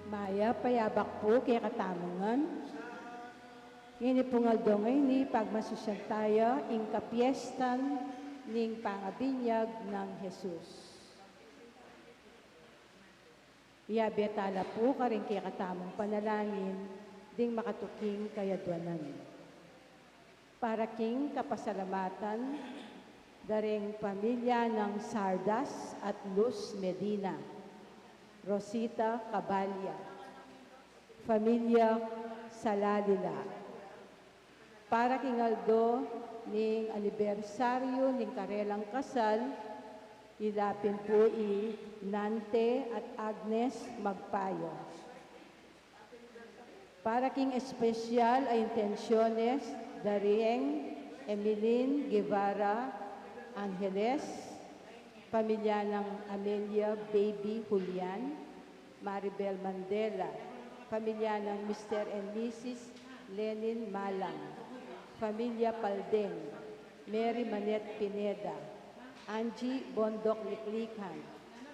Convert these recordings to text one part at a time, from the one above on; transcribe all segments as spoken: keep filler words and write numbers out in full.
Mayap a yabak pu kekatamu ngan. Ngeni pung aldo ngeni, pagmasusyan taya ing kapiestan ning pangabinyag nang Jesus. Iyabe tala pu karing kekatamung panalangin ding makatuking kayadwanan. Para king kapasalamatan da ring pamilya nang Sardas at Luz Medina, Rosita Caballa, pamilya Salalila. Para king aldo ning anibersaryu ning karelang kasal, ila pin pu i Nante at Agnes Magpayo. Para king espesyal a intensyones da ring Emeline Guevara Angeles, pamilya nang Amelia Baby Julian, Maribel Mandela, pamilya nang Mister and Missus Lenin Malang, pamilya Paldeng, Mary Manette Pineda, Angie Bondoc Liklikan,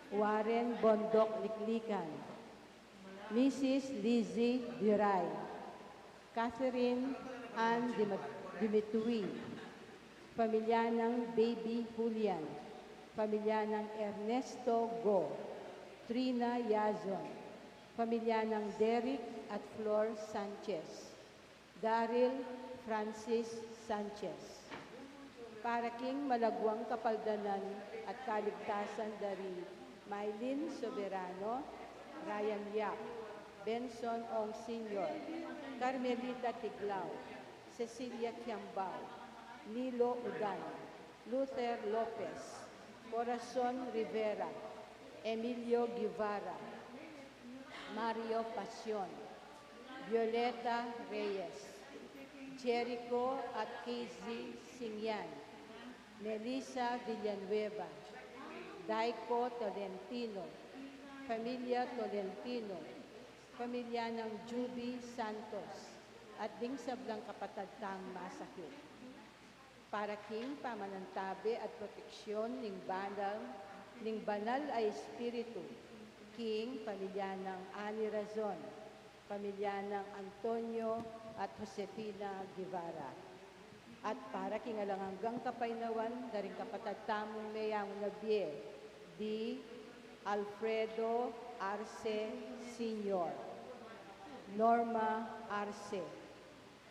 Warren Bondoc Liklikan, Missus Lizzie Diray, Catherine Ann Dima-, Dimitui, pamilya nang Baby Julian, pamilya nang Ernesto Go, Trina Yazon, pamilya nang Derek at Flor Sanchez, Daryl Francis Sanchez. Para king malagwang kapaldanan at kaligtasan da ri Mylene Soberano, Ryan Yap, Benson Ong Senior, Carmelita Tiglao, Cecilia Kiambao, Nilo Udan, Luther Lopez, Corazon Rivera, Emilio Guevara, Mario Pasion, Violeta Reyes, Jericho at Casey Singyan, Melissa Villanueva, Daiko Tolentino, pamilya Tolentino, pamilya nang Juby Santos, at ding sablang kapatad tang masakit. Para king pamanantabe at proteksyon ning banal, ning banal a Espiritu, king pamilya nang Ani Razon, pamilya nang Antonio at Josefina Guevara. At para king alang anggang kapaynawan da ring kapatad tamung meyangu na bie, di Alfredo Arce Senior, Norma Arce,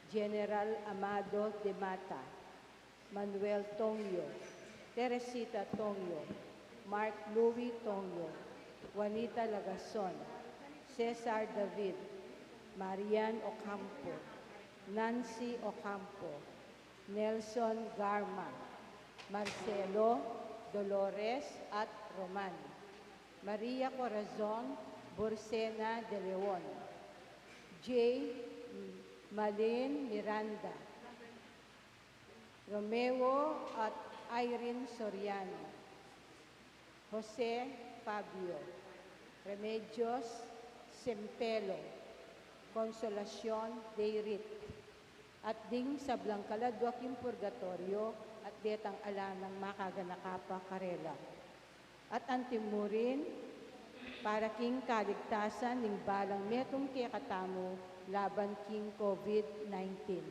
General Amado de Mata, Manuel Tongyo, Teresita Tongyo, Mark Louis Tongyo, Juanita Lagason, Cesar David, Marian Ocampo, Nancy Ocampo, Nelson Garma, Marcelo, Dolores at Roman, Maria Corazon Borcena de Leon, J. Malin Miranda, Romeo at Irene Soriano, Jose Fabio, Remedios Sempelo, Consolacion Deirit, at ding sablang kaladwa king purgatoryo at detang ala nang makaganaka pa karela. At antimurin, para king kaligtasan ning balang metung kekatamu laban king COVID nineteen.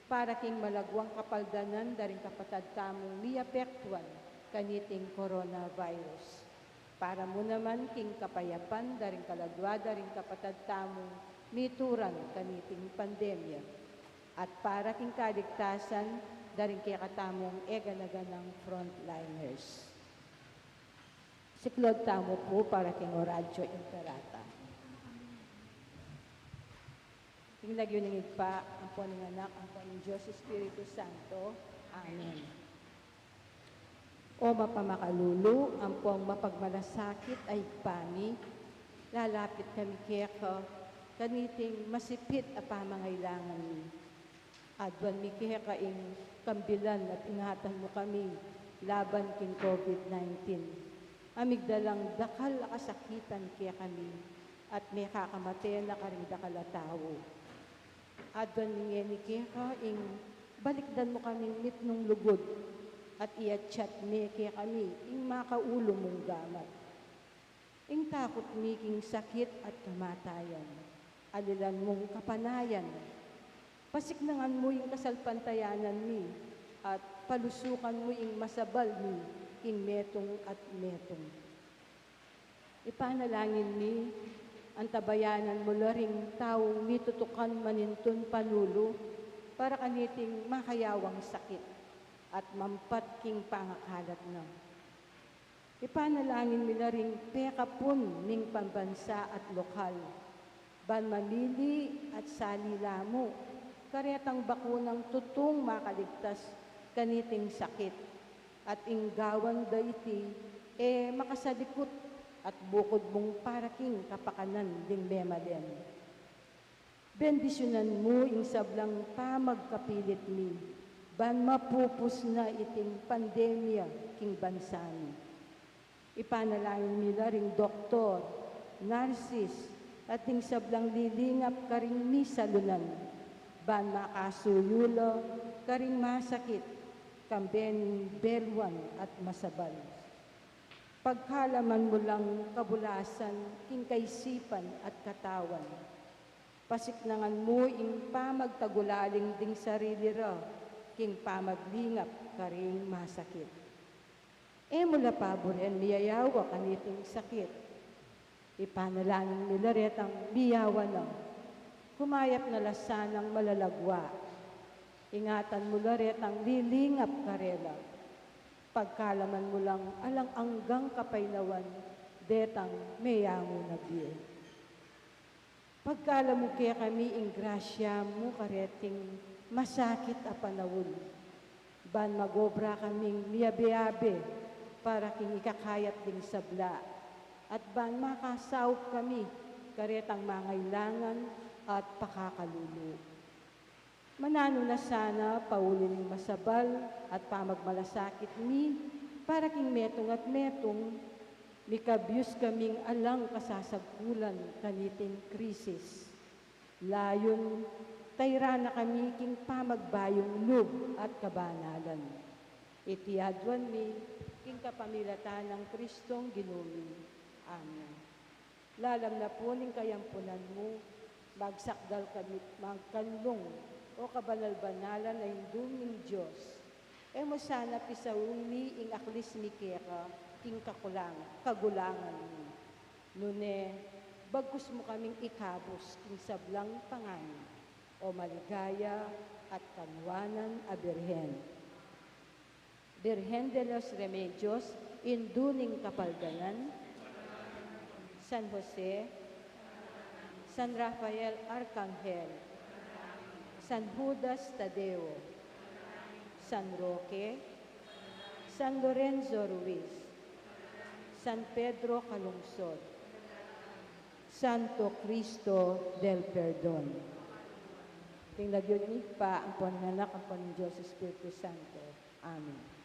Para king malagwang kapaldanan da ring kapatad tamung miapektuan kaniting coronavirus. Para mu naman king kapayapan da ring kaladwa da ring kapatad tamung mituran kaniting pandemya. At para king kaligtasan da ring kekatamung eganaganang frontliners. Siklaud tamu pu para king Oratio Imperata. King lagyu ning Ibpa, ampo ning Anak, ampo ning Dios Espiritu Santo. Amen. O mapamakalulu, ampong mapagmalasakit a Ibpa mi, lalapit kami keka, kaniting masipit a pamangailangan mi. Aduan mi keka ing kambilan at ingatan mu kami laban king COVID nineteen. A migdalang dakal a kasakitan kekami at mekakamate na karing dakal a tau. Aduan mi ngeni keka ing balikdan mu kaming mitmung lugud at iatsat me kekami ing makaulu mung gamat. Ing takut mi king sakit at kamatayan, alilan mung kapanayan. Pasiknangan mu ing kasalpantayanan mi, at palusukan mu ing masabal mi king metung at metung. Ipanalangin mi, antabayanan mu la ring taung mitutukan manintun panulu para kaniting makayawang sakit at mampat king pangakalat na. Ipanalangin mi la ring pekapun ning pambansa at lokal, ban mamili at sali la mu karetang bakunang tutung makaligtas kaniting sakit, at ing gawan da iti e makasalikut at bukud mung para king kapakanan ding memalen. Bendisyunan mu ing sablang pamagkapilit mi, ban mapupus na iting pandemya king bansa mi. Ipanalangin mi la ring doktor, narsis, at ding sablang lilingap karing misalunan, ban makasuyu la karing masakit, kambe ning beluan at masabal. Pagkalaman mu lang kabulasan king kaisipan at katawan. Pasiknangan mu ing pamagtagulaling ding sarili ra king pamaglingap karing masakit. E mu la paburen miyayawa kaniting sakit. Ipanalangin mi la retang miyawa na, kumayap na la sanang malalagwa. Ingatan mu la retang lilingap karela. Pagkalaman mu lang alang anggang kapaynawan detang meyangu na bie. Pagkalam mu kekami ing grasya mu kareting masakit a panaun, ban magobra kaming miyabe-abe para king ikakayap ding sabla, at ban makasaup kami karetang mangailangan at pakakalulu. Mananu na sana pauli ning masabal at pamagmalasakit mi para king metung at metung, mikabyus kaming alang kasasagkulan kaniting krisis. Layun, tayran na kami king pamagbayung lub at kabanalan. Iti aduan mi king kapamilatan nang Kristong Ginu mi. Amen. Lalam na pu ning kayampunan mu, magsakdal kami magkanlung, o kabanal-banalan a Indu ming Dios. E mu sana pisauli ing aklis mi keka king kakulang-, kagulangan mi. Nune, bagkus mu kaming ikabus king sablang pangani, o maligaya at kanuanan a Birhen. Birhen de los Remedios, Indu ning Kapaldanan, San Jose, San Rafael Arkanghel, San Judas Tadeo, San Roque, San Lorenzo Ruiz, San Pedro Calungsod, Santo Cristo del Perdon. King lagyu ning Ibpa, ampon ning Anak, ampon ning Dios Espiritu Santo. Amen.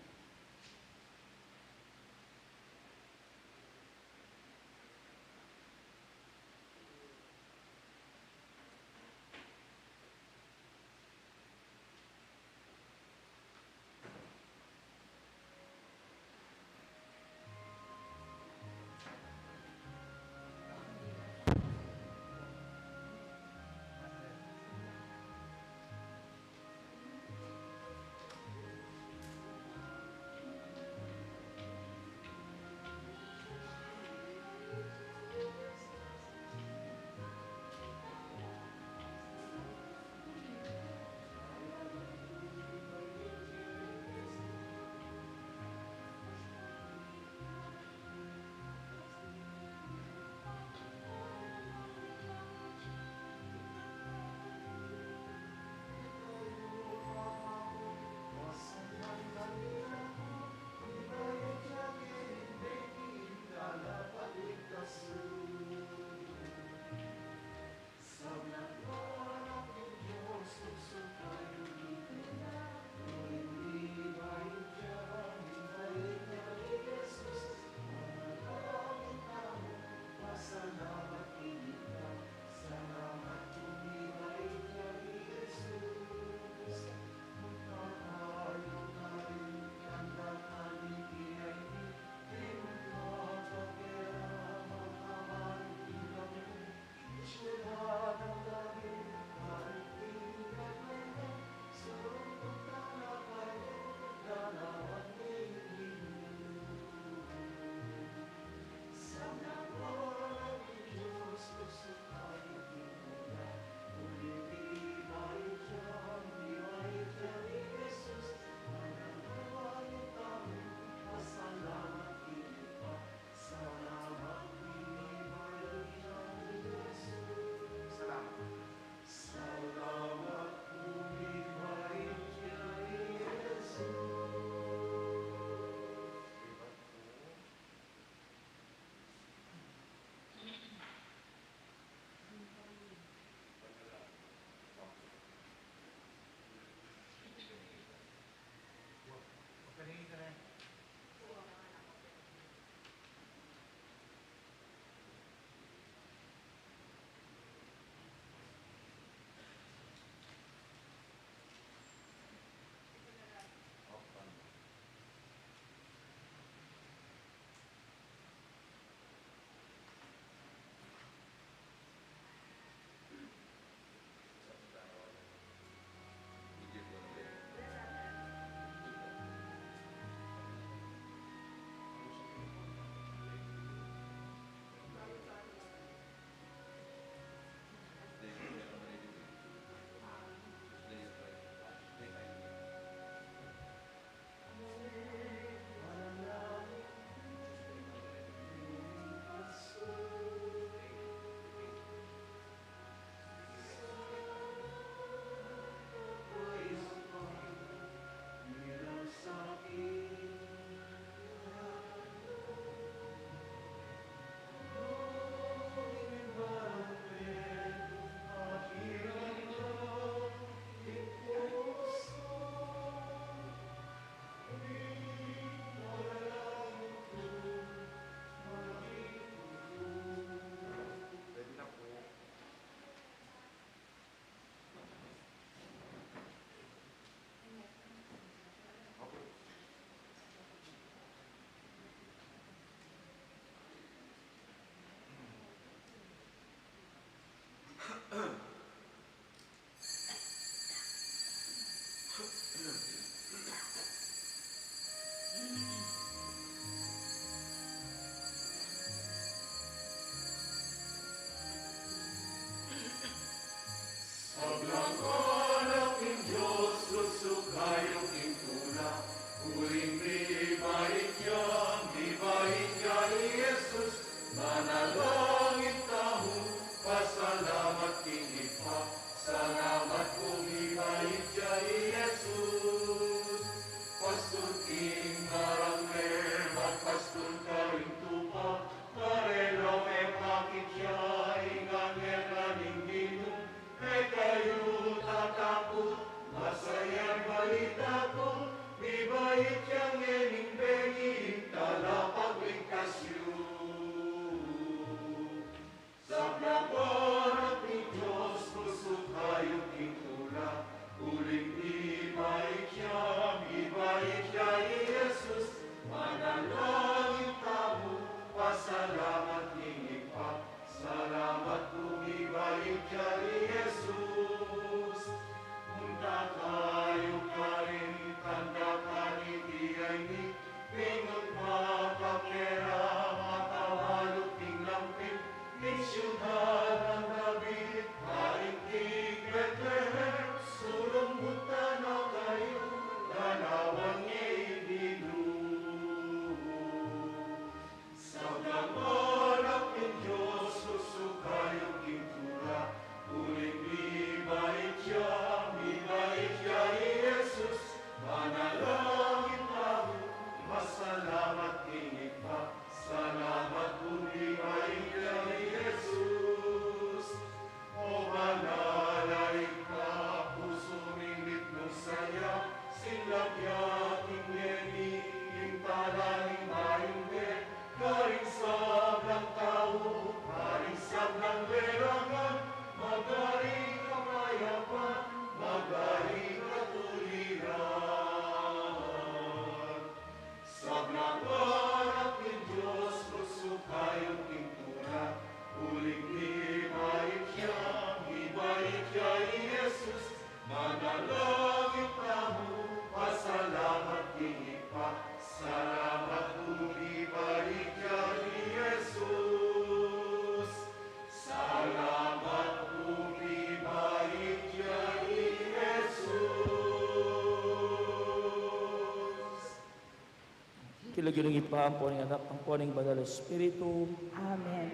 Lagyu ning Ibpa, ampo ning Anak, ampo ning Banal Espiritu. Amen.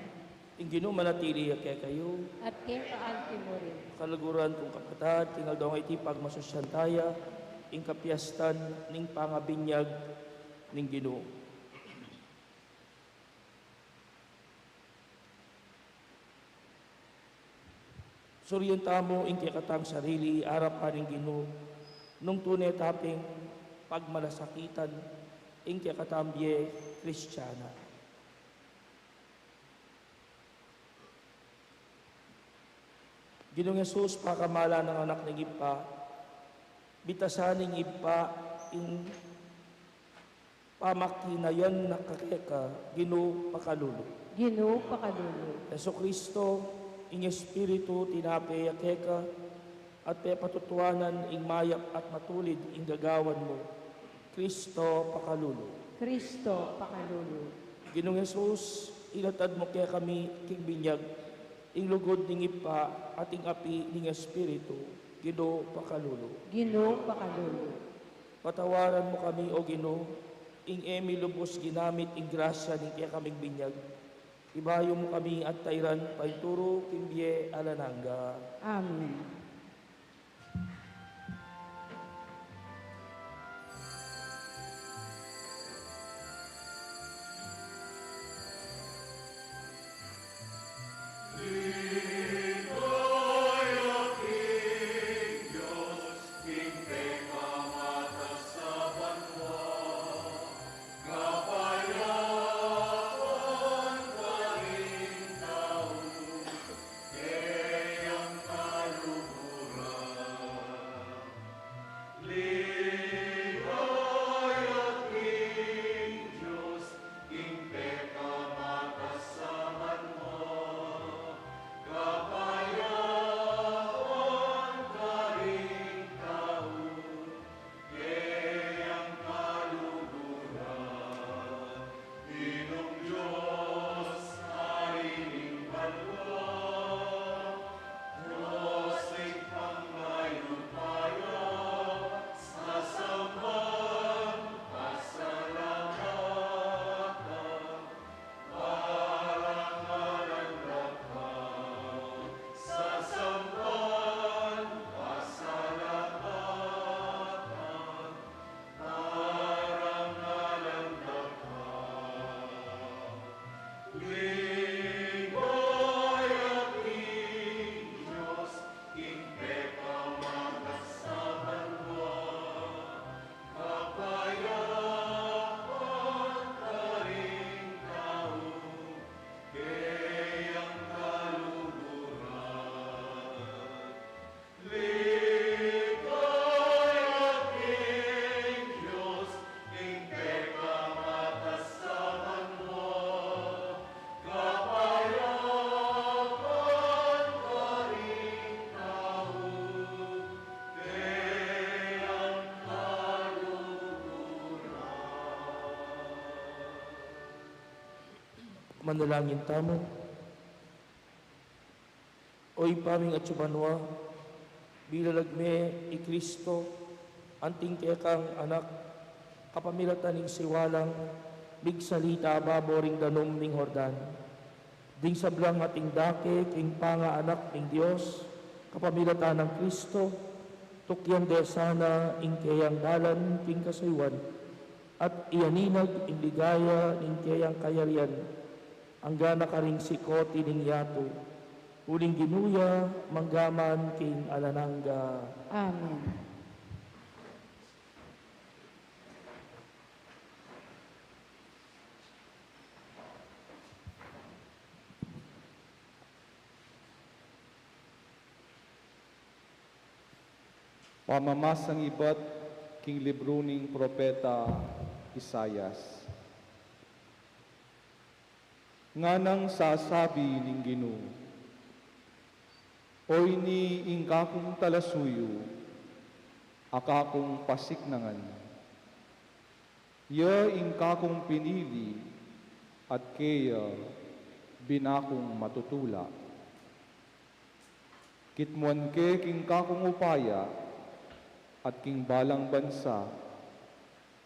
Ing Ginu manatili ya kekayu. At keka anti mu rin. Kaluguran kung kapatad, king aldo ngeni pagmasusyan taya ing kapiestan ning pangabinyag ning Ginu. Surian tamu ing kekatang sarili arapan ning Ginu, nung tune ta ping pagmalasakitan ing kekatang bie Kristiana. Ginung Jesus, pakamalan nang Anak ning Ibpa, bitasan ning Ibpa ing pamakinayan na keka, Ginu pakalulu. Ginu pakalulu. Jesucristo, ing Espiritu tinape ya keka, at pepatutuanan ing mayap at matulid ing gagawan mu. Kristo pakalulu. Kristo pakalulu. Ginung Jesus, inatad mu kekami king binyag ing lugud ning Ibpa at ing api ning Espiritu. Ginu pakalulu. Ginu pakalulu. Patawaran mu kami, O Ginu, ing e mi lubus ginamit ing grasya ning kekaming binyag. Ibayu mu kami at tairan painturu king bie alang angga. Amen. Manalangin tamu. O Ibpa ming atsu banua, bilalag me i Kristo, anting kekang Anak, kapamilatan ning siwalang migsalita babo ring danum ning Jordan. Ding sablang ating dake king pangaanak ning Dios, kapamilatan nang Kristo, tukyan de sana ing keyang dalan king kasayuan, at iyaninag ing ligaya ning keyang kayarian, angga na karing sikut ning yatu, uling Ginu ya mangga man king alang angga. Amen. Pamamasang ibat king libru ning propeta Isaias. Nganang sasabi ning Ginu, "O ini ing kakung talasuyu, a kakung pasiknangan. Ya ing kakung pinili, at keya binakung matutula. Kitmuan ke king kakung upaya, at king balang bansa,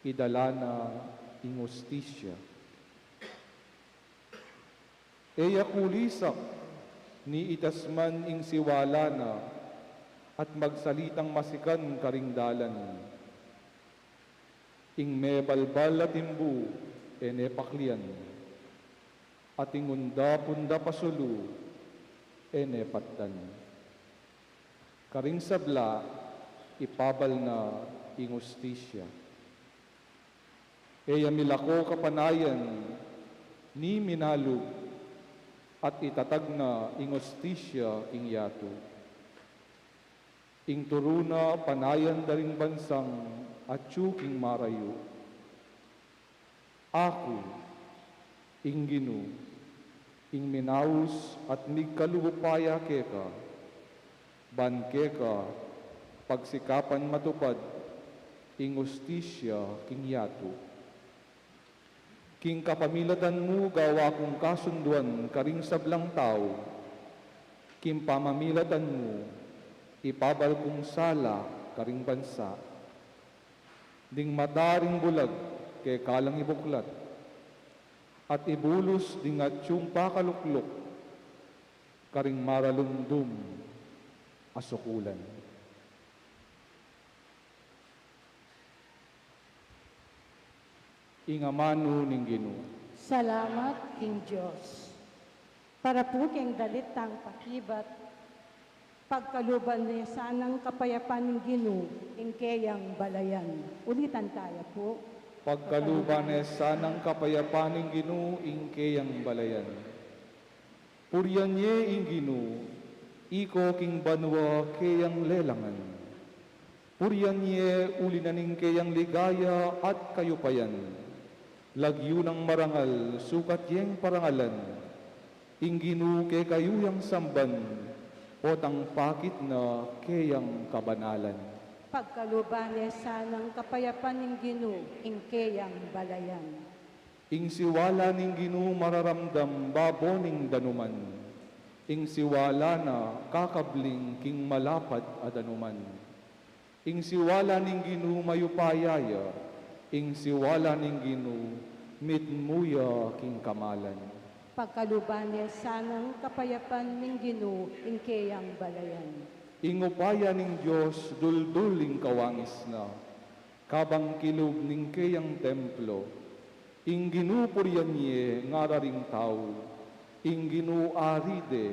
idala na ing hustisya. E ya kulisak ni itas man ing siwala na at magsalitang masikan karing dalan. Ing mebalbal a timbu e ne paklian, at ing undap-undap a sulu e ne patdan. Karing sabla, ipabal na ing hustisya. E ya milako kapanayan ni minalub, at itatag na ing hustisya king yatu. Ing turu na panayan da ring bansang atyu king marayu. Aku, ing Ginu, ing minaus at migkalub upaya keka, ban keka pagsikapan matupad ing hustisya king yatu. King kapamilatan mu gawa kung kasunduan karing sablang tau, king pamamilatan mu ipabal kung sala karing bansa. Ding mata ring bulag keka lang ibuklat, at ibulus ding atyung pakalukluk karing maralumdum a sukulan. Ing amanu ning Ginu. Salamat king Dios. Para pu king dalit tang pakibat, pagkaluban ne sanang kapayapan ning Ginu ing keyang balayan. Ulitan taya pu. Pagkaluban ne sanang kapayapan ning Ginu ing keyang balayan. Purian ye ing Ginu, iko king banua keyang lelangan. Purian ye uli na ning keyang ligaya at kayupayan. Lagyu nang marangal sukat yeng parangalan. Ing Ginu kekayu yang samban, potang pakit na keyang kabanalan. Pagkaluban ne sanang kapayapan ning Ginu ing keyang balayan. Ing siwala ning Ginu mararamdam babo ning danuman. Ing siwala na kakabling king malapad a danuman. Ing siwala ning Ginu mayupaya ya. Ing siwala ning Ginu mitmu ya king kamalan. Pagkaluban ne sanang kapayapan ning Ginu ing keyang balayan. Ing upaya ning Dios duldul ing kawangis na, kabang kilub ning keyang templo. Ing Ginu purian ye ngara ring tau. Ing Ginu ari de,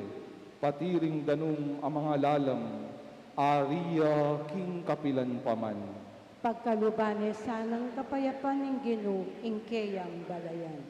pati ring danum a mangalalam, ari ya king kapilan pa man. Pagkaluban ne sanang kapayapan ning Ginu ing keyang balayan.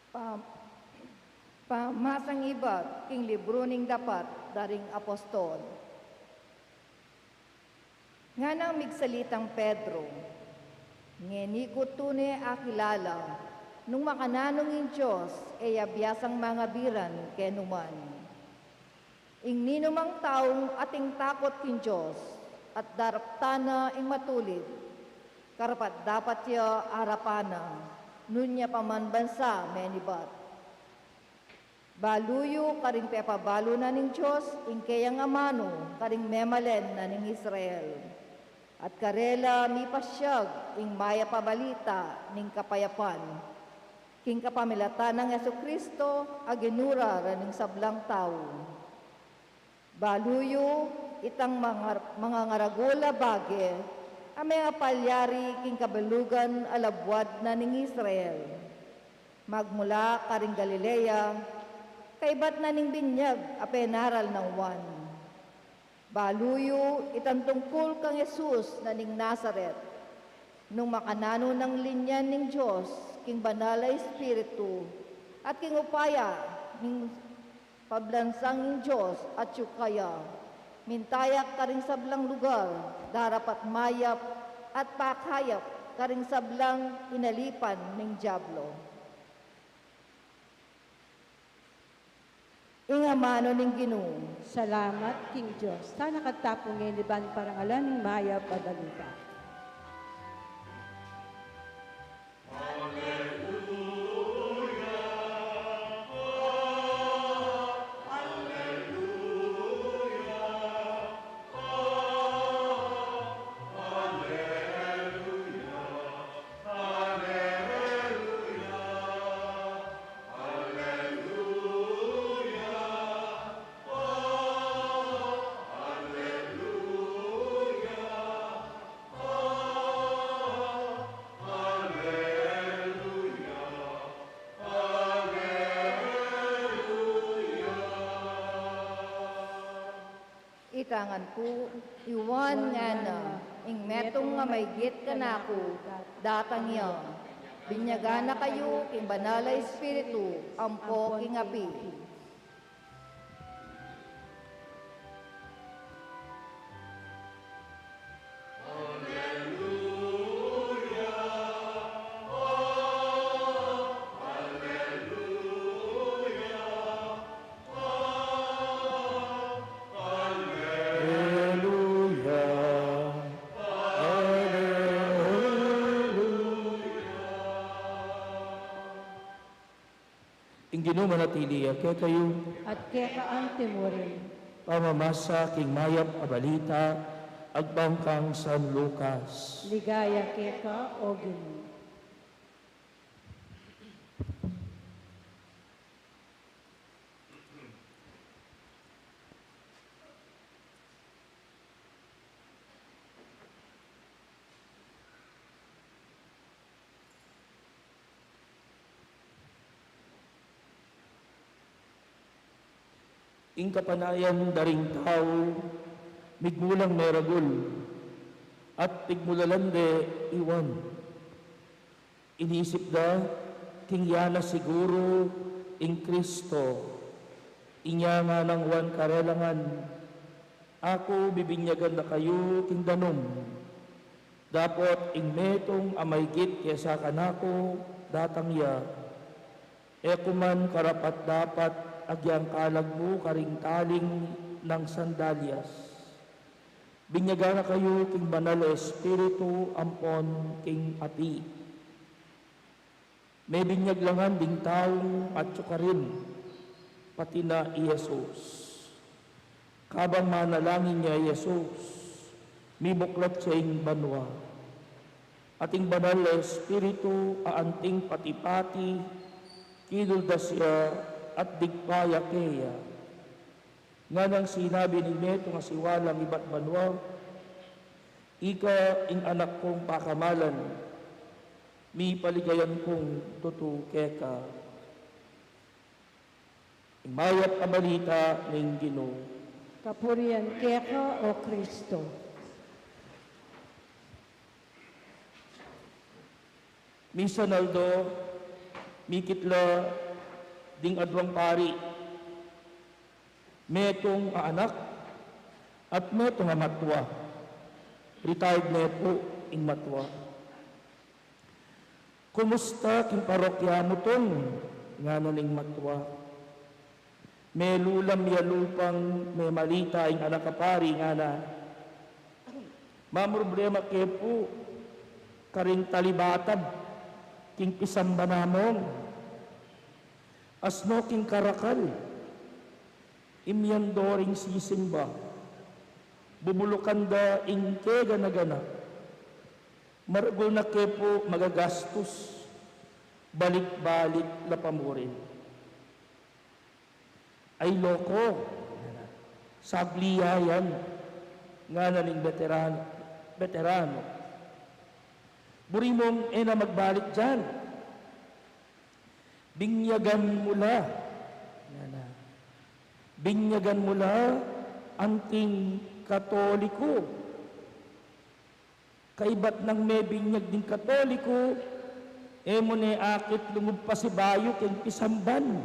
Pa-, pamasang ibat king libru ning Dapat da ring Apostol. Nganang migsalitang Pedro, ngeni ku tune akilala nung makananu ing Dios e ya biasang mangabiran kenu man. Ing ninumang taung ating takut king Dios at daraptan na ing matulid, karapat-dapat ya arapan na, nunya pa man bansa menibat. Balu yu karing pepabalu na ning Dios ing keyang amanu karing memalen na ning Israel. At karela mipasyag ing mayap a balita ning kapayapan king kapamilatan nang Jesucristo a ginura ning sablang tau. Balu yu itang mangar-, mangangaragul a bage a mengapalyari king kabalugan a labuad na ning Israel. Magmula karing Galilea, kaibat na ning binyag a penaral nang Juan. Balu yu itang tungkul kang Jesus na ning Nazaret, nung makananu nang linyan ning Dios king Banal a Espiritu at king upaya ning pablansang ning Dios atyu kaya, mintayak karing sablang lugar, darapat mayap at pakayap karing sablang inalipan ning Diablo. Ing amanu ning Ginu. Salamat king Dios. Sana katapung ngeni ban parangalan ing mayap a balita. Ita ngan pu, i Juan ngana, ing metung a maigit kanaku, datang ya. Binyagan na kayu king Banal a Espiritu ampo king api. Aleluya. Aleluya. Ing Ginu manatili ya kekayu. At keka antimurin. Pamamasa king mayap a balita agpang kang San Lucas. Ligaya keka, O Ginu. Ing kapanayan da ring tau migmulang meragul at pigmulalan de i Juan. Inisip da king ya na siguru ing Kristo. Inya nganang Juan karela ngan, "Aku bibinyagan da kayu king danum, dapot ing metung a maigit kesa kanaku datang ya. E ku man karapat-dapat agyang kalagmu karing taling nang sandalyas. Binyagan na kayu king Banal a Espiritu ampon king api." Mebinyag la ngan ding taung atyu karin, pati na i Jesus. Kabang manalangin ya i Jesus, mibuklat ya ing banua. At ing Banal a Espiritu a anting pati-pati kinuldas ya at digpa ya keya. Nganang sinabi ning metung a siwalang ibat banua, "Ika ing Anak kung pakamalan, mipaligayan kung tutu keka." Ing mayap a balita ning Ginu. Kapurian keka, O Kristo. Misan aldo, mikit la ding adwang pari, metung a anak at metung a matua. Retired ne pu ing matua. "Kumusta king parokya mu, Tung?" ngana ning matua. Melulam ya lupang memalita ing anak a pari, ngana, "Mamroblema ke pu karing talibatab king pisamban namung. Asno king karakal, imyan do ring sisimba, bubulukan da ing kegana-gana. Maragul na ke pu magagastus, balik-balik la pa mu rin." "Ay, loko, sagli ya yan," ngana ning beteran-, beterano. "Buri mung e na magbalik diyan. Binyagan mu la," ngana. "Binyagan mu la anting Katoliko. Kaybat nang mebinyag ding Katoliko, e mu ne akit lungub pasibayu king pisamban."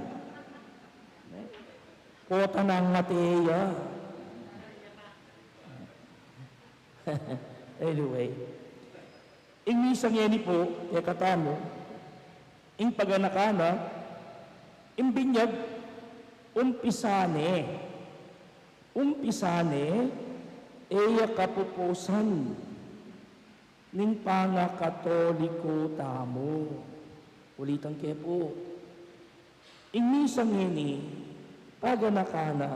Pota nang mate ya. Anyway, ing misa ngeni pu, kekatamu, ing paganakan na, ing binyag, Umpisa ne, umpisa ne, e ya kapupusan ning pangakatoliko tamu. Ulitan ke pu. Ing misa ngeni, paganakan na,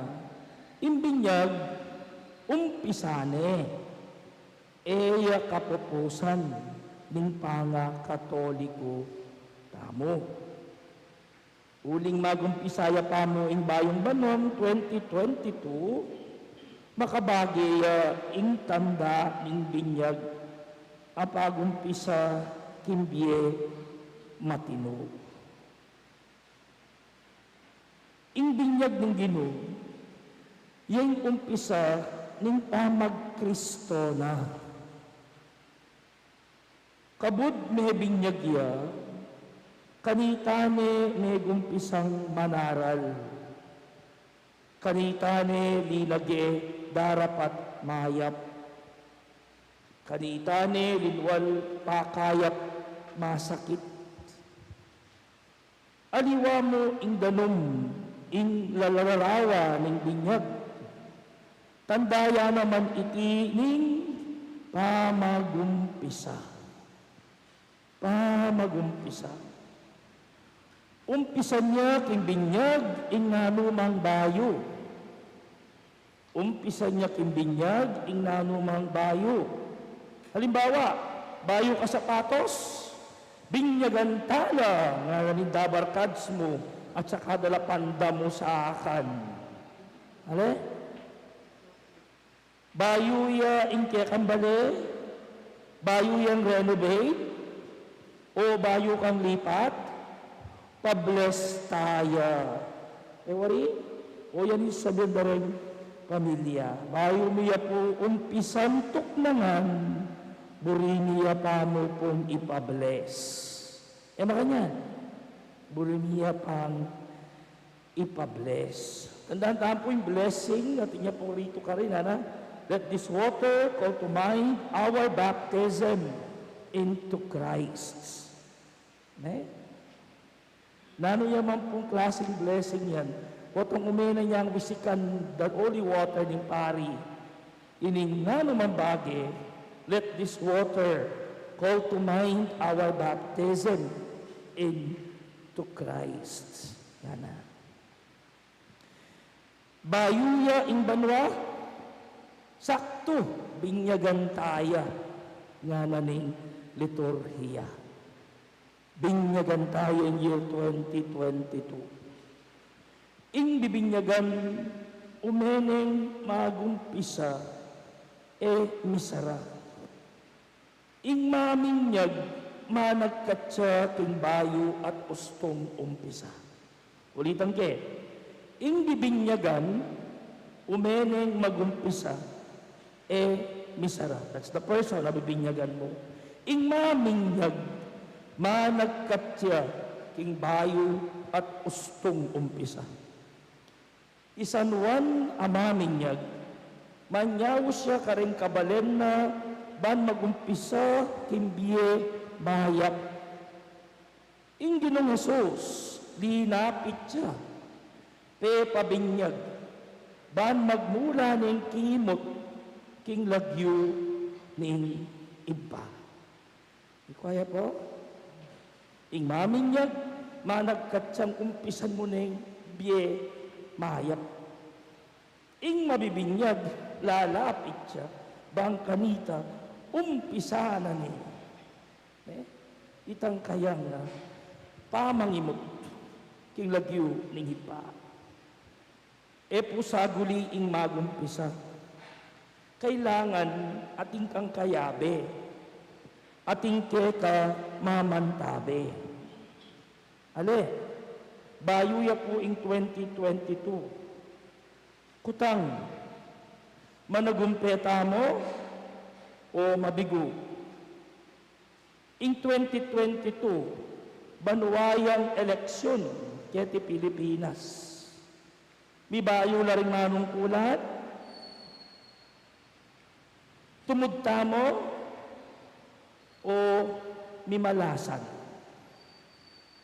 ing binyag, umpisa ne, e ya kapupusan ning pangakatoliko tamu. Uling magumpisa ya pamu ing bayung banua twenty twenty-two, makabage ya ing tanda ning binyag a pagumpisa king bie matinu. Ing binyag ning Ginu, ya ing umpisa ning pamagkristona. Kabud mebinyag ya, kanita ne megumpisang manaral, kanita ne linage darapat mayap, kanita ne linwal pakayap masakit. Aliwa mu ing danum, ing lalarawa ning binyag. Tanda ya naman iti ning pamagumpisa. Pamagumpisa. Umpisan ya king binyag ing nanumang bayu. Umpisan ya king binyag ing nanumang bayu. Halimbawa, bayu ka sapatos, binyagan ta la, ngana ning dabarkads mu, at saka da la pandamusakan. Ale? Bayu ya ing kekang bale, bayu yang renovate, o bayu kang lipat, pa-bless ta ya. E wari? O yan ing sasabian da ring pamilya. Bayu mi ya pu umpisan tuknangan, buri mi ya pamu pung ipa-bless. E makanyan? Buri mi ya pang ipa-bless. Tandaan tamu pu ing blessing, atin ya pung ritu karin, ana, "Let this water call to mind our baptism into Christ." Ne? Nanu ya man pung klasing blessing yan? Potang ume na yang wisikan the holy water ning pari. Ining nanu mang bage, "Let this water call to mind our baptism into Christ." Ngana. Bayu ya ing banua, saktu, binyagan ta ya, ngana ning liturhiya. Binyagan ta ya ing year twenty twenty-two. Ing bibinyagan, ume neng magumpisa, e misara. Ing maminyag, managkat ya king bayu at ustung umpisa. Ulitan ke, ing bibinyagan, ume neng magumpisa, e misara. That's the person a bibinyagan mu. Ing maminyag, managkat ya king bayu at ustung umpisa. I San Juan a maminyag, manyaus ya karing kabalen na ban magumpisa king bie mayap. Ing Ginung Jesus, linapit ya, pepabinyag, ban magmula neng kimut king lagyu ning Ibpa. Ikwa ya pu, ing maminyag, managkat yang umpisan mu neng bie mayap. Ing mabibinyag, lalapit ya, bang kanita, umpisan na ne. Ne? Itang kayang, ah, pamangimut king lagyu ning Ibpa. E pu saguli ing magumpisa. Kailangan atin kang kayabe, atin keka mamantabe. Ale, bayu ya pu ing twenty twenty-two. Kutang, managumpe tamu o mabigu? Ing twenty twenty-two, banua yang eleksyun keti Pilipinas. Mibayu la ring manungkulan? Tumud tamu o mimalasan?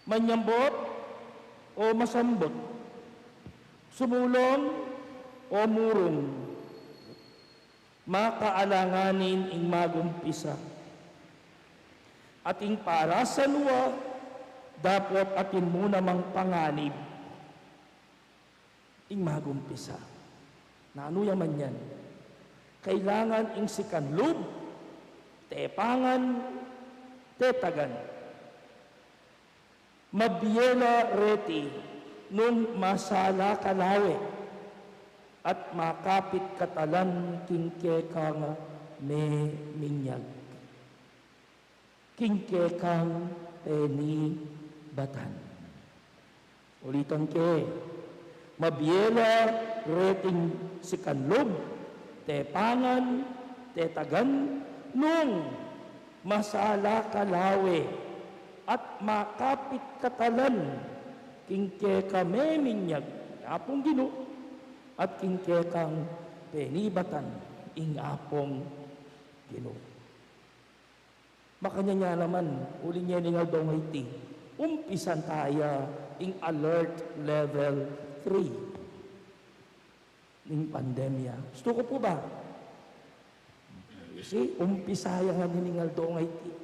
Manyambut o masambut? Sumulung o murung, makaalanganin ing magumpisa. At ing para sa nuwa, dapot atin mu namang panganib ing magumpisa. Nanu ya man yan? Kailangan ing sikan lub, tepangan, tetagan. Mabie la reti nung masala ka lawe at makapit ka talan king kekang meminyag, king kekang penibatan. Ulitan ke, mabie la reting sikan lub, tepangan, tetagan, nung masala ka lawe at makapit ka talan king keka meminyag, ing Apung Ginu, at king kekang penibatan, ing Apung Ginu. Makanyan ya naman, uli ning aldo ngeni, umpisan taya ing alert level three ning pandemya. Gusto ko po ba? You see, umpisa ya ngeni ning aldo ngeni.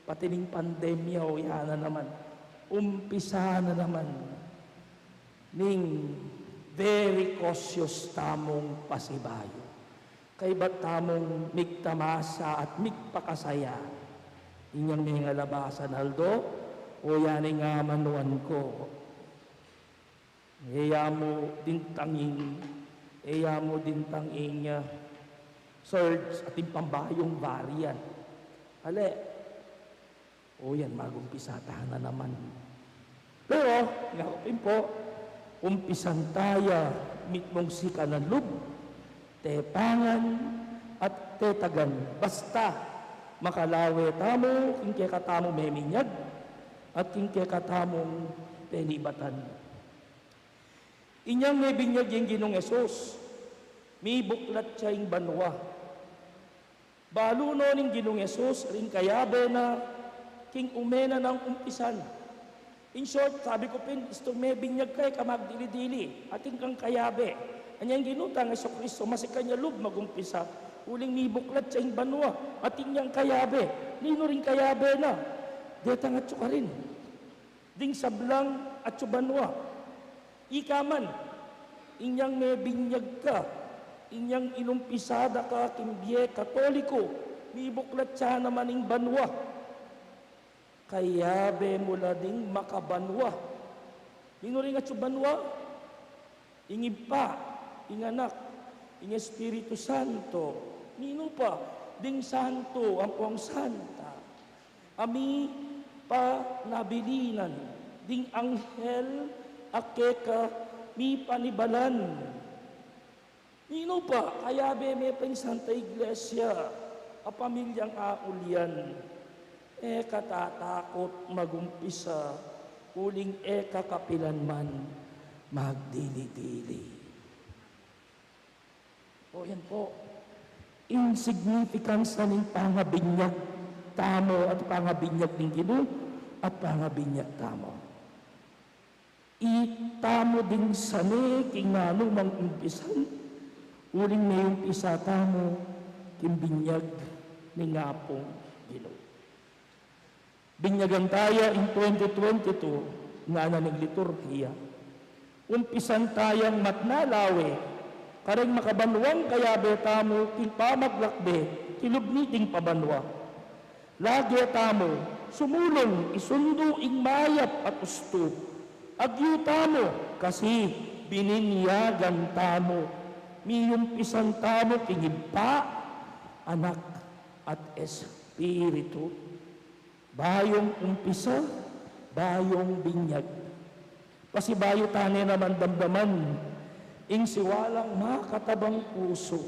Pati ning pandemya, o, yan na naman. Umpisa na naman ning very cautious tamung pasibayu. Kaybat tamung migtamasa at migpakasaya inyang mengalabasan aldo, o, yan ing amanuan ku. E ya mu dintang ing, e ya mu dintang ing, ah, surge at ing pambayung variant. Ale, o, yan, magumpisa ta na naman. Pero, nga ko pin po, umpisan taya mitmung sikanan lub, tepangan, at tetagan. Basta makalawe tamu king keka tamu meminyag at king keka tamung penibatan. Inyang mebinyag ing Ginung Jesus, mibuklat ya ing banua. Balu no ning Ginung Jesus ring kayabe na king ume na nang umpisan. In short, sabi ku pin, istung mebinyag ka, e ka magdili-dili, atin kang kayabe. Anya ing Ginu tang Jesucristo, masikan ya lub magumpisa, uling mibuklat ya ing banua, atin yang kayabe. Ninu ring kayabe na? Detang atyu karin ding sablang atyu banua. Ika man, inyang mebinyag ka, inyang inumpisa da ka king bie Katoliko, mibuklat ya naman ing banua. Kayabe mu la ding makabanua. Ninu ring atyu banua? Ing Ibpa, ing Anak, ing Espiritu Santo. Ninu pa? Ding santo ampong santa a mipanabilinan, ding anghel a keka mipanibalan. Ninu pa? Kayabe me pa ing Santa Iglesia a pamilyang aulian. E ka tatakut magumpisa, uling e ka kapilan man magdili-dili. O, yan po. Ing significance na ning pangabinyag tamu at pangabinyag ning Ginu at pangabinyag tamu. Itamu ding sane king nanu mang umpisan, uling meumpisa tamu king binyag ning Apung Ginu. Binyagan taya ing twenty twenty-two, ngana ning liturgia. Umpisan tayang matna lawe kareng makabanuang kayabe tamu king pamaglakbe king lub niting pabanua. Lage tamu sumulung isundu ing mayap at ustu. Agyu tamu kasi bininyagan tamu. Miumpisan tamu king Ibpa, Anak, at Espiritu. Bayung umpisa, bayung binyag. Pasibayu tane naman damdaman ing siwalang makatabang pusu.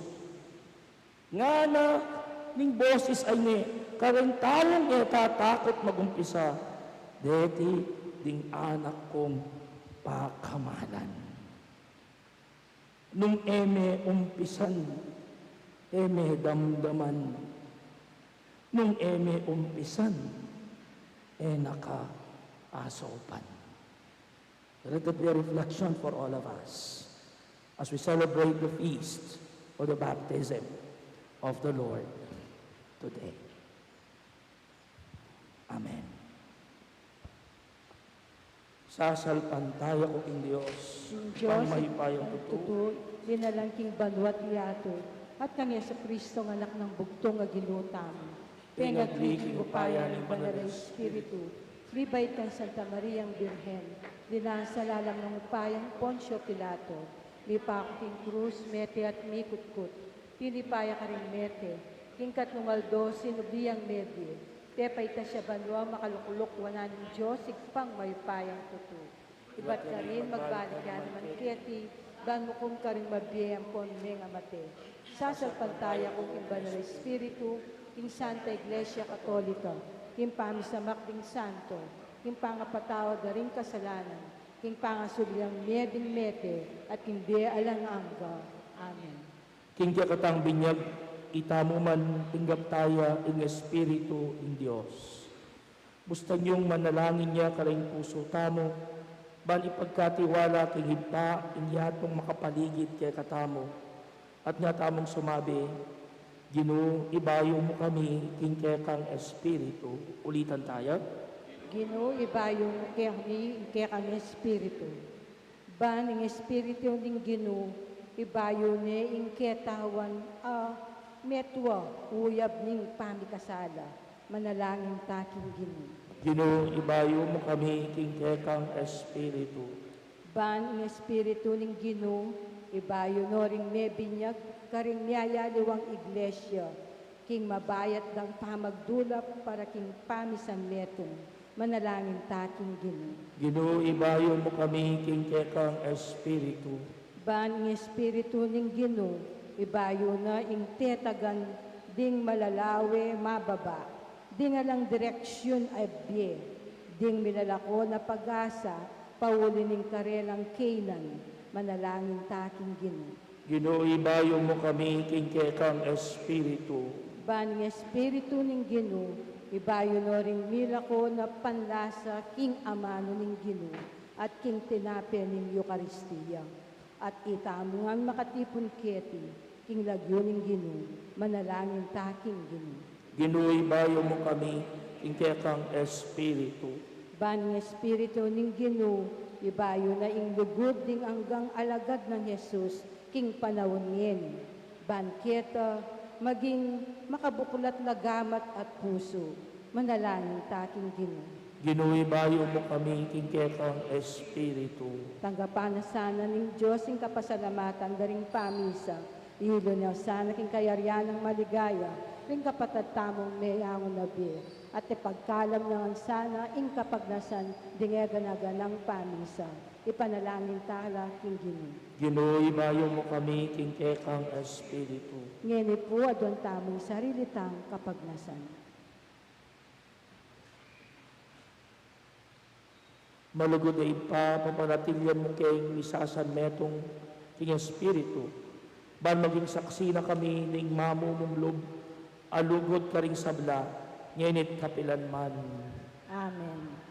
Ngana ning boses a ini kareng taung e tatakut magumpisa, "Deti ding anak kung pakamalan." Nung e me umpisan, e me damdaman. Nung e me umpisan, e na ka asopan. Let it be a reflection for all of us. as we celebrate the feast of the baptism of the Lord today. Amen. Sasalpantaya ku king Dios, King Dios, Ibpang mayupayang tutu, tutu, linalang king banua't yatu, at kang Jesucristo, Anak nang bugtung, a Ginu tamu. Pengagli king upaya ning Banal a Espiritu, mibait kang Santa Mariang Birhen, linasa lalam ning upaya nang Poncio Pilato, mipaku king krus, mete at mikutkut, tinipa ya karing mete, king katlung aldo sinubli yang mebie, tepayta ya banua, makalukluk wanan ning Dios Ibpang mayupayang tutu. Ibat karin magbalik ya naman keti, ban mukum karing mabie ampon mengamate. Sasalpantaya ku king Banal a Espiritu, king Santa Iglesia Katolika, king pamisamak ding santo, king pangapatawad da ring kasalanan, king pangasubli ning mie ding mete, at king bie alang angga. Amen. King kekatang binyag, itamu man tinggap taya ing Espiritu ning Dios. Bustan yung manalangin ya karing pusu tamu, ban ipagkatiwala king Ibpa ing yatung makapaligid kekatamu. At nga tamung sumabi, Ginu, ibayu mu kami king kekang Espiritu. Ulitan taya. Ginu, ibayu mu kami ing kekang Espiritu. Ban ing Espiritu ning Ginu, ibayu ne ing ketawan a metua uyab ning pamikasala. Manalangin ta king Ginu. Ginu, ibayu mu kami king kekang Espiritu. Ban ing Espiritu ning Ginu, ibayu no ring mebinyag karing miyayaliwang iglesia, king mabayat dang pamagdulap para king pamisanmetung. Manalangin ta king Ginu. Ginu, ibayu mu kami king kekang Espiritu. Ban ing Espiritu ning Ginu, ibayu na ing tetagan ding malalawe mababa, ding alang direksyun a bie, ding milalako na pag-asa, pauli ning karelang keynan. Manalangin ta king Ginu. Ginu, ibayu mu kami king kekang Espiritu. Ban ing Espiritu ning Ginu, ibayu no ring milako na panlasa king amanu ning Ginu, at king tinape ning Eukaristia. At itamu ngan makatipun keti, king lagyu ning Ginu. Manalangin ta king Ginu. Ginu, ibayu mu kami king kekang Espiritu. Ban ing Espiritu ning Ginu, ibayu na ing lugud ding anggang alagad nang Jesus, king panaun ngeni. Ban keta maging makabuklat a gamat at pusu. Manalangin ta king Ginu. Ginu, ibayu mu kami king kekang Espiritu. Tanggapan na sana ning Dios ing kapasalamatan da ring pamisa. Ilu na sana king kayarian nang maligaya ring kapatad tamung meyangu na bie, at ipagkalam na ngan sana ing kapagnasan ding e gana-ganang pamisa. Ipanalangin ta la king Ginu. Ginu, ibayu mu kami king kekang Espiritu. Ngeni pu, aduan tamung sarili tang kapagnasan. Malugud a Ibpa, papanatilian mu keng misasanmetung king Espiritu, ban maging saksi na kami ning mamumulug a lugud karing sabla, ngeni't kapilan man. Amen.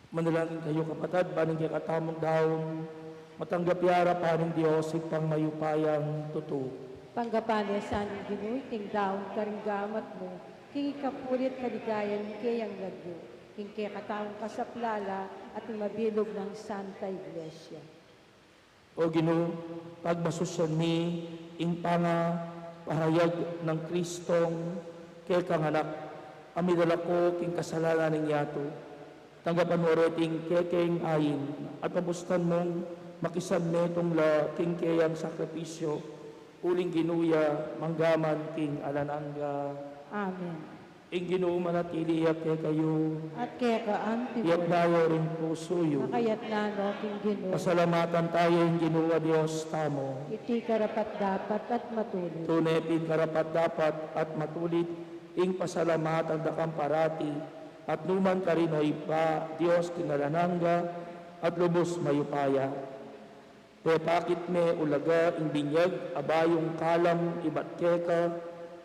Manalangin kayu, kapatad, ban ing kekatamung daun matanggap ya arapan ning Dios Ibpang mayupayang tutu. Tanggapan na sa ning Ginu iting daun karing gamat mu, king ikapuri at kaligayan ning keyang lagyu, king kekatamung kasaplalan at ning mabilug nang Santa Iglesia. O Ginu, pagmasusyan mi ing pangapahayag nang Kristong kekang Anak, a midala ko king kasalanan ning yatu. Tanggapan mu reting kekeng ain, at pabustan mung makisanmetung la king keyang sakripisyu, uling Ginu ya manggaman king alang angga. Amen. Ing Ginu manatili ya kekayu. At keka anti. Iyatas yu ring pusu yu. Makayatna no king Ginu. Pasalamatan tamu ing Ginu a Dios tamu. Iti karapat-dapat at matulid. Tune pin karapat-dapat at matulid ing pasalamatan da kang parati, at nukarin man, o Ibpa, Dios king alang angga at lubus mayupaya. Pepakit me ulaga ing binyag a bayung kalam ibat keka,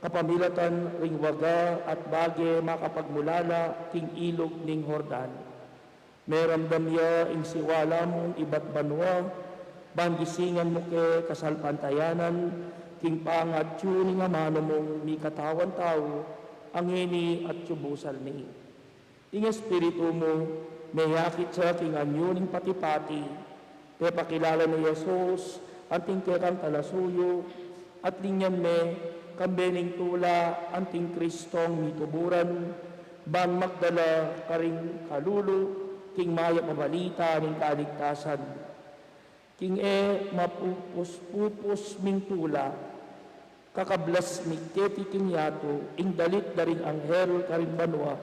kapamilatan ring waga at bage makapagmulala king ilug ning Jordan. Meramdam ya ing siwala mu ibat banua, ban gisingan mu ke kasalpantayanan king pangatyu ning amanu mung mikatawan tau, a ngeni at yu busal mi. Ing Espiritu mu, meyakit ya king anyu ning pati-pati, pepakilala ne i Jesus anting kekang talasuyu, at linyan me, kambe ning tula anting Kristong mituburan, ban magdala karing kalulu king mayap a balita ning kaligtasan. King e mapupus-pupus ming tula, kakablas mi keti king yatu ing dalit da ring anghel karing banua,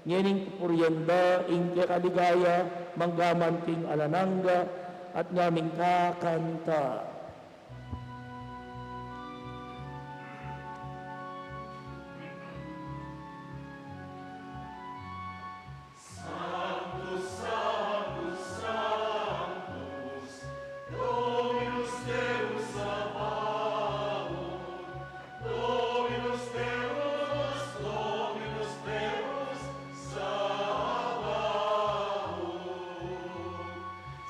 ngening pupurian da ing kekaligaya manggaman king alang angga, at ngaming kakanta. Sanctus, Sanctus, Sanctus, Dominus Deus Sabaoth, Dominus Deus, Dominus Deus Sabaoth.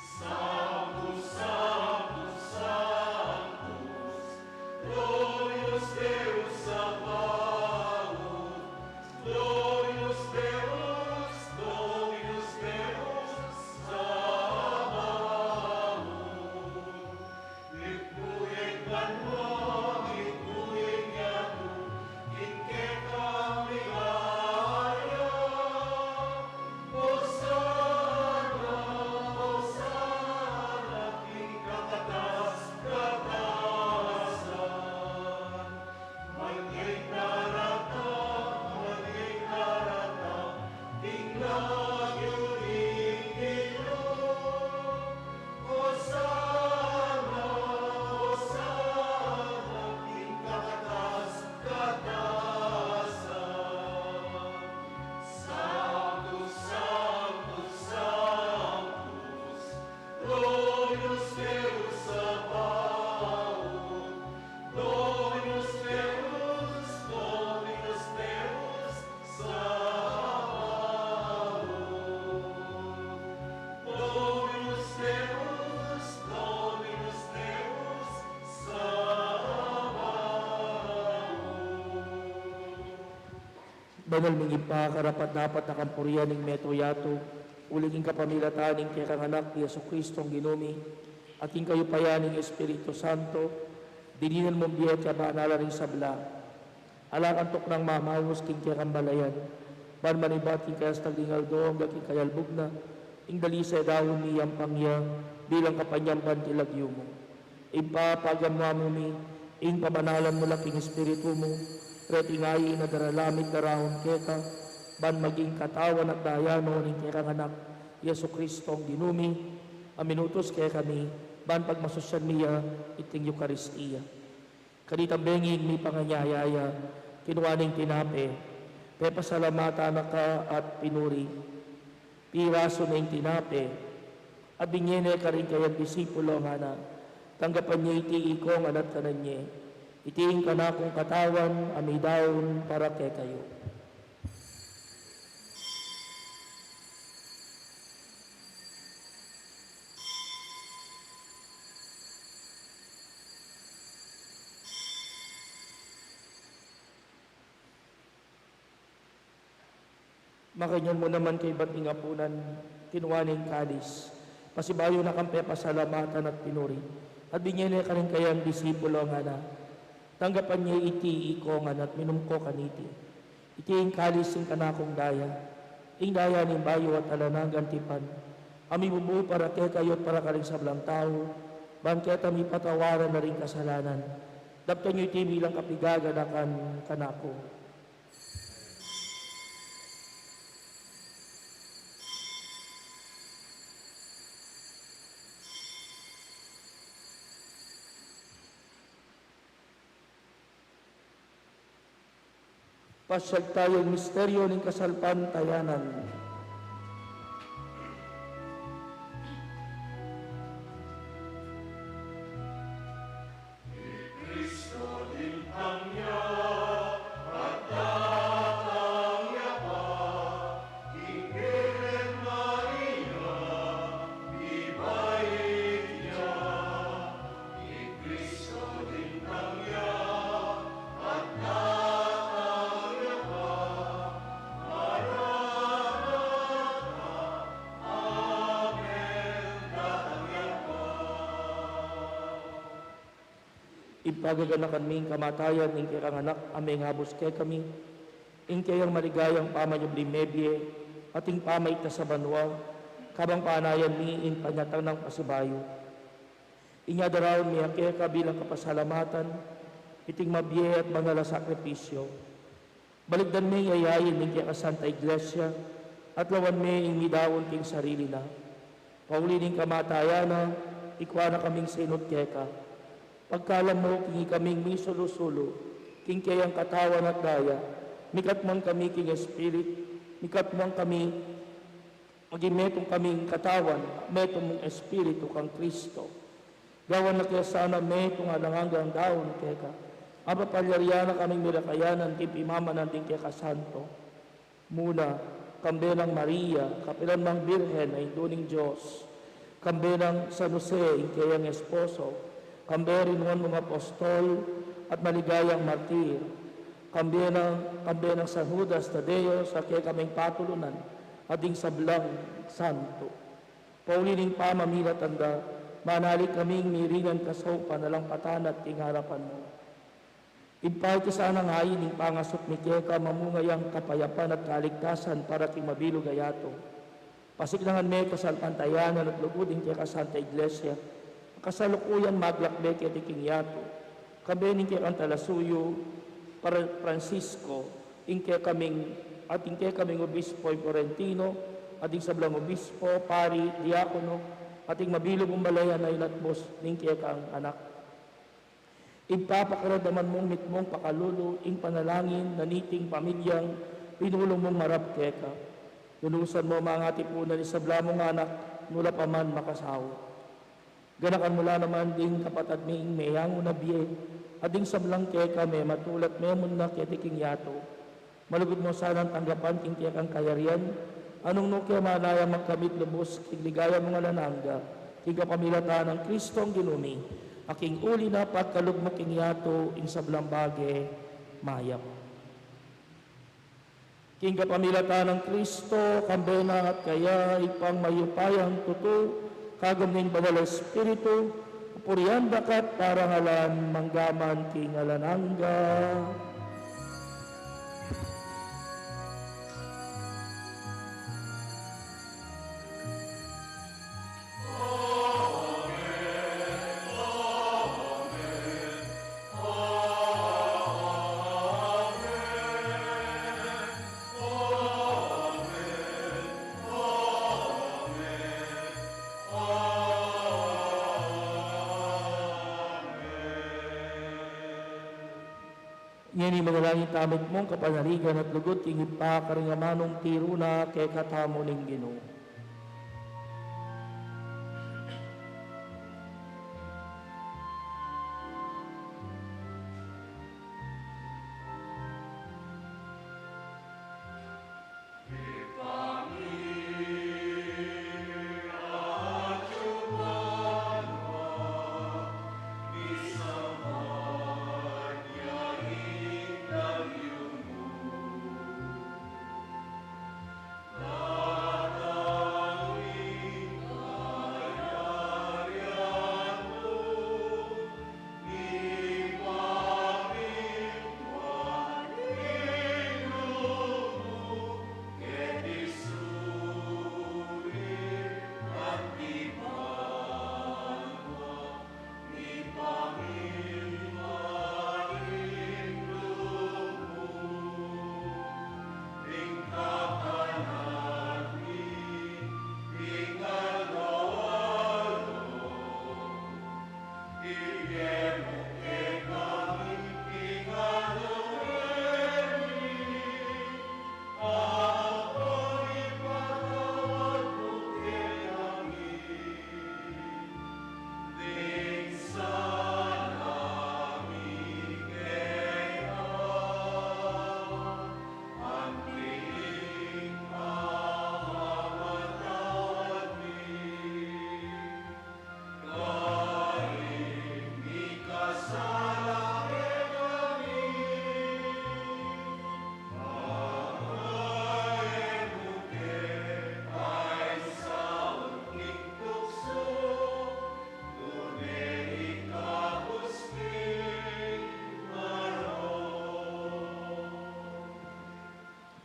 Sanctus, Sanctus, Sanctus, Dominus Deus Sabaoth, Dominus Deus, Dominus Deus Sabaoth. Mitmu ya ing banua, mitmu ya ing yatu, king kekang ligaya. Hosana, Hosana, king kakatas-katasan. Manyawad daratang, manyawad daratang king lagyu ning Ginu. Hosana, Hosana king kakatas-katasan. Sanctus, Sanctus, Sanctus, Dominus Deus Sabaoth, Dominus Deus, Dominus Deus Sabaoth, Dominus Deus, Dominus Deus Sabaoth. Banal ming Ibpa, karapat-dapat da kang purian ing meto yatu, uling king kapamilatan ning kekang Anak, i Jesucristong Ginu mi, at king kayupayan ning Espiritu Santo, dininan mung bie at kabanalan ing sabla. Ala kang tuknang mamaus king kekang balayan, ban manibat king kayastag ning aldo angga king kayalbug na, ing dalise daun miyampang ya bilang kapanyamban king lagyu mu. Ibpa, pagamu-amu mi ing pabanalan mu la king Espiritu mu, reting ain a daralan mi at daraun keka, ban maging katawan at daya no ning kekang Anak, i Jesucristong Ginu mi, a minutus kekami, ban pagmasusyan mi ya iting Eukaristia. Kanita bengi ing mipanganyaya ya, kinua ne ing tinape, pepasalamatan na ka at pinuri. Pirasu ne ing tinape, at binie ne karing kayang disipulo, ngana: Tanggapan ye iti ikong at kanan ye. Iti ing kanakung katawan a midaun para kekayu. Makanyan mu naman kaybat ning apunan, kinua ne ing kalis, pasibayu na kang pepasalamatan at pinuri, at binye ne karing kayang disipulo, ngana: Tanggapan ye iti ikong ngan at minum ko kaniti. Iti ing kalis ning kanakung daya, ing daya ning bayu at alang anggang tipan, a mibubu para kekayu at para karing sablang tau, ban keta mipatawaran na ring kasalanan. Daptan yu iti bilang kapigaganakan kanaku. Pasyag tayung misteryo ning kasalpantayanan. Ipagaganakan mi ing kamatayan ning kekang Anak a mengabus kekami, ing keyang maligayang pamanyubling mebie, at ing pamaiktas a banua, kabang panayan mi ing panyatang nang pasibayu. Inya daraun mi keka bilang kapasalamatan iting mabie at banal a sakripisyo. Balikdan me ing yayain ning keka Santa Iglesia, at lawan me ing midaun king sarili na. Pauli ning kamatayan na, ikua na kaming sinut keka. Pagkalam mu king ikaming misulu-sulu king keyang katawan at daya, mikatmuan kami king Espirit, mikatmuan kami maging metung kaming katawan, metung mung Espiritu kang Kristo. Gawan na ke sana metung alang anggang daun keka, a papalyarian na kaming mirakayanan king pimamanan ding keka santo. Muna, kambe nang Maria, kapilan mang Birhen a Indu ning Dios, kambe nang San Jose, ing keyang esposo, kambe ring nuan mung apostol at maligayang martir, kambe nang, kambe nang San Judas Tadeo, sa kekaming patulunan, at ding sablang santo. Pauli ning pamamilatan da, manali kaming miringan kasaupan alang patanat king arapan mu. Ibpa, iti sana ngan ing pangasut mi keka, mamunga yang kapayapan at kaligtasan para king mabilug a yatu. Pasiklangan me kasalpantayanan at lugud ing keka Santa Iglesia, kasalukuyan maglakbe keti king yatu, kambe ning kekang talasuyu, Fra-, Francisco, ing kekaming, at ing kekaming obispo ing Florentino, at ing sablang obispo, pari, diakono, at ing mabilug mung balayan a inatbus ning kekang Anak. Ibpa, pakiramdaman mung mitmung pakalulu ing panalangin na niting pamilyang pinulung mung marap keka. Lunusan mu mang atipunan ing sabla mung anak, nula pa man makasawa. Ganakan mu la naman ding kapatad mi ing meyangu na bie, at ding sablang keka mematulat memunta keti king yatu. Malugud mu sanang tanggapan king kekang kayarian, a nung nu ke manaya magkamit lubus king ligaya mung alang angga, king kapamilatan nang Kristong Ginu mi, a king uli na pagkalub mu king yatu ing sablang bage mayap. King kapamilatan nang Kristo, kambe na at kaya, Ibpang mayupayang tutu, kagum ning Banal a Espiritu, purian da ka at parangalan, mangga man king alang angga. Ngeni manalangin tamu mitmung kapanaligan at lugud king Ibpa karing amanung tiru na kekatamu ning Ginu.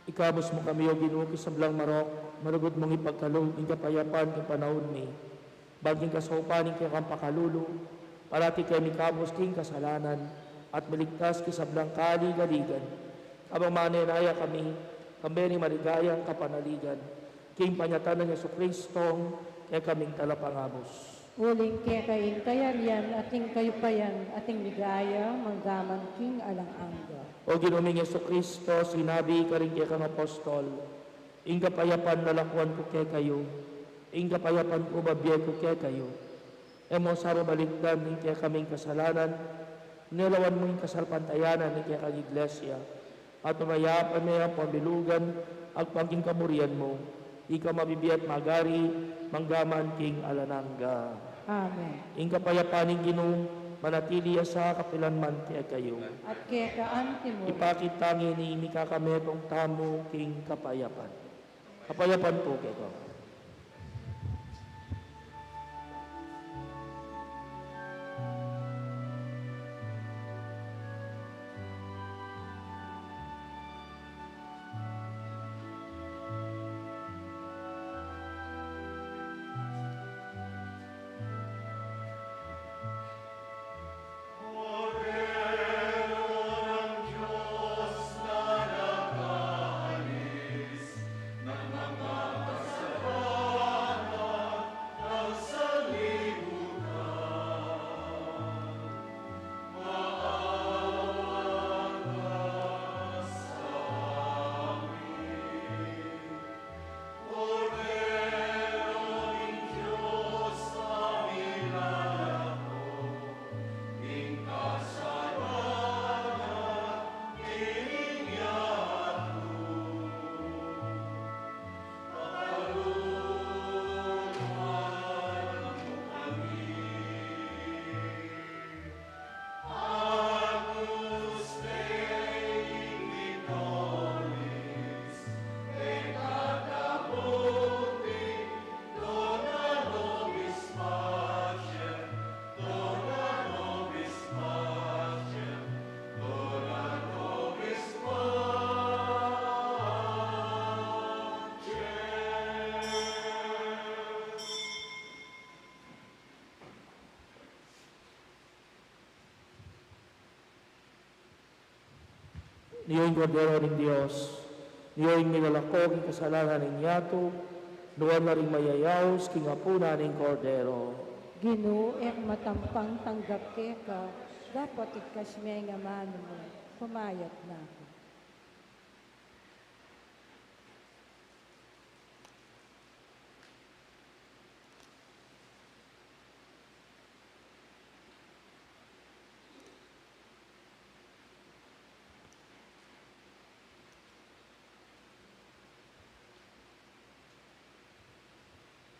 Ikabus mu kami, O Ginu, king sablang marok, malugud mung ipagkalub ing kapayapan king panaun mi. Ban king kasaupan ning kekang pakalulu, parati keng mikabus king kasalanan, at miligtas king sablang kaligaligan. Kabang manenaya kami, kambe ning maligayang kapanaligan, king panyatang nang Jesucristong kekaming Talapangabus. Uling keka ing kayarian, at ing kayupayan, at ing ligaya, manggaman king alang angga. O Ginu ming Jesucristo, sinabi karing kekang apostol, Ing kapayapan lalakuan ku kekayu, ing kapayapan ku bibie ku kekayu. E mu sa babalikdan ing kekaming kasalanan, nune lawan mu ing kasalpantayanan ning kekang Iglesia, at pamayapan me ampon bilugan agpang king kamurian mu, ika mabibie at magari, manggaman king alang angga. Amen. Ing kapayapan ning Ginu, manatili ya sa kapilan man kekayu. At keka anti mu. Ipakit ta ngeni ing mikakametung tamu king kapayapan. Kapayapan pu kekayu. Nio ing Kordero ning Dios, nio ing milalako king kasalanan ning yatu, nuan la ring mayayaus king apunan ning Kordero. Ginu, e ku matampang tanggap keka, dapot igkas me ing amanu mu, kumayap na ku.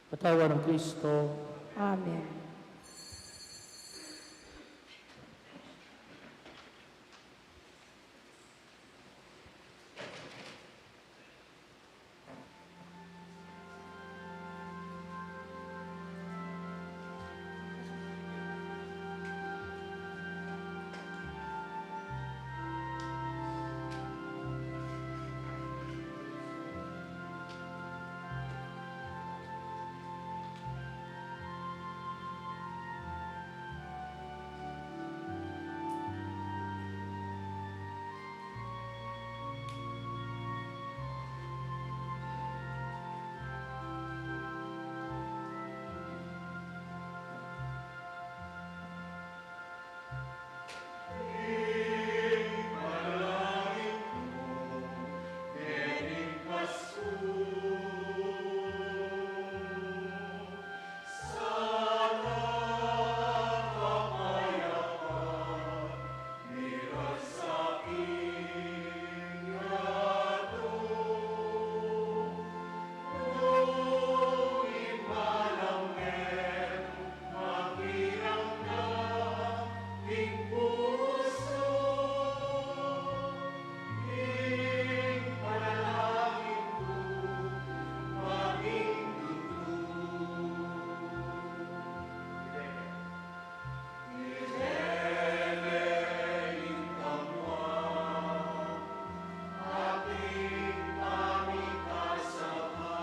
Katawan nang Kristo. Amen. Ing pusu, ing panalangin ku, maging tutu. Ilele ing kamua, ating pamikasama.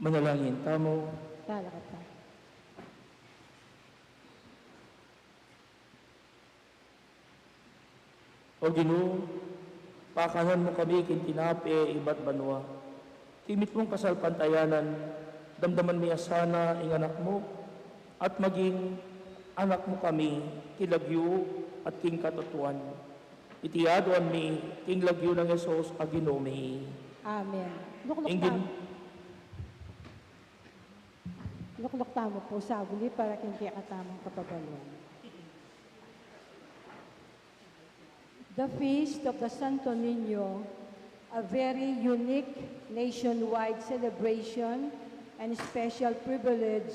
Manalangin tamu. Lalakad tamu. O Ginu, pakanan mu kami king tinape ibat banua. King mitmung kasalpantayanan, damdaman mi ya sana ing anak mu, at maging anak mu kami king lagyu at king katutuan. Iti aduan mi king lagyu nang Jesus a Ginu mi. Amen. Lukluk Ing gin- tam-, lukluk tamu pu saguli para king kekatamung kapabaluan. The Feast of the Santo Niño, a very unique nationwide celebration and special privilege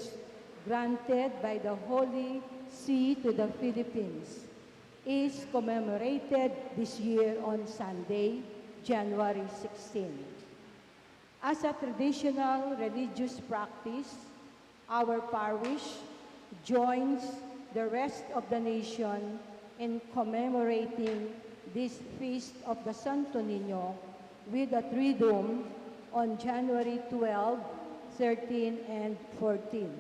granted by the Holy See to the Philippines, is commemorated this year on Sunday, January sixteen. As a traditional religious practice, our parish joins the rest of the nation in commemorating this feast of the Santo Niño with a triduum on January twelve, thirteen, and fourteen,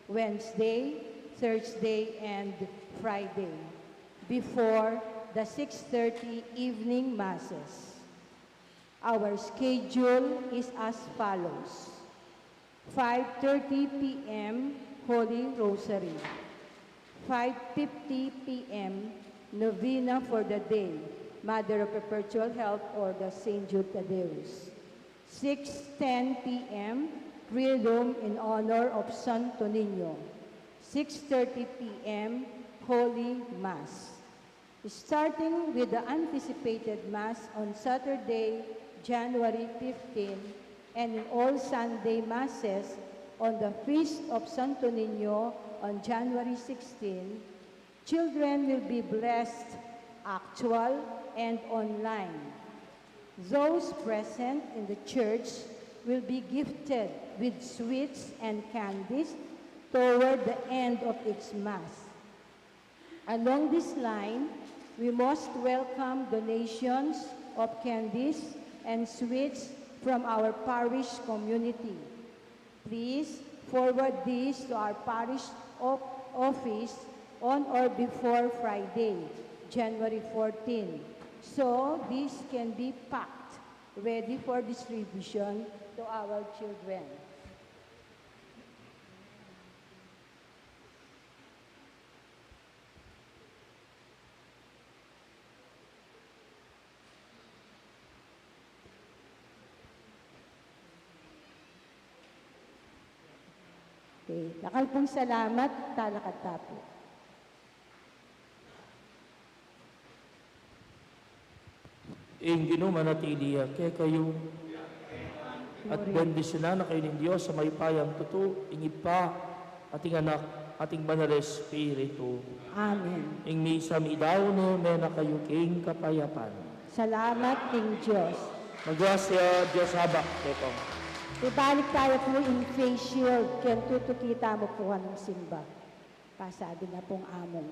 Wednesday, Thursday, and Friday, before the six thirty evening masses. Our schedule is as follows: five thirty p m, Holy Rosary; five fifty p m, Novena for the Day, Mother of Perpetual Help, or the Saint Jude Thaddeus; six ten p m, Triduum in honor of Santo Niño; six thirty p m, Holy Mass. Starting with the anticipated Mass on Saturday, January fifteen, and in all Sunday Masses on the Feast of Santo Niño on January sixteen, children will be blessed, actual and online. Those present in the church will be gifted with sweets and candies toward the end of each Mass. Along this line, we must welcome donations of candies and sweets from our parish community. Please forward these to our parish of-, office on or before Friday, January fourteen, so these can be packed, ready for distribution to our children. Okay. Dakal pung salamat, talakad ta pu. Ing Ginu manatili ya kekayu, at bendisyunan na kayu ning Dios a mayupayang tutu, ing Ibpa, at ing Anak, at ing Banal a Espiritu. Amen. Ing misa mi daun ne, mena kayu king kapayapan. Salamat king Dios. Magwasya Dios habak kekayu. Ibalik taya pu ing face shield, ken tutuki tamu pu king simba. Pasabi na pung among.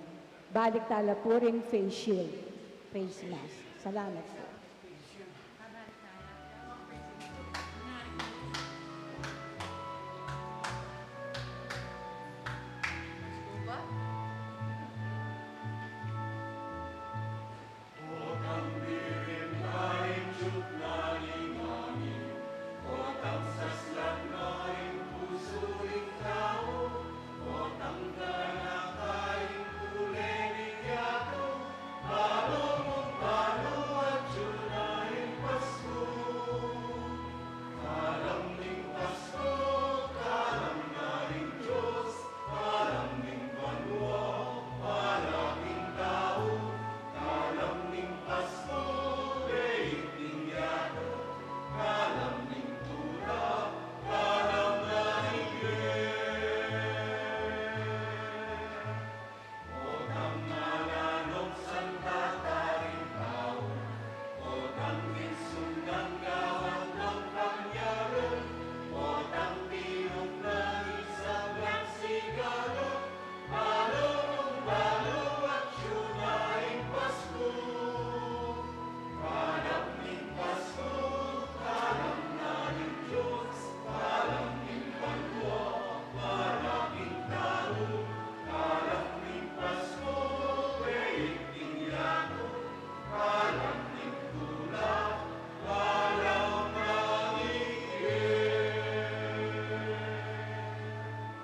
Balik tala pu ring face shield, face mask. Salamat pu.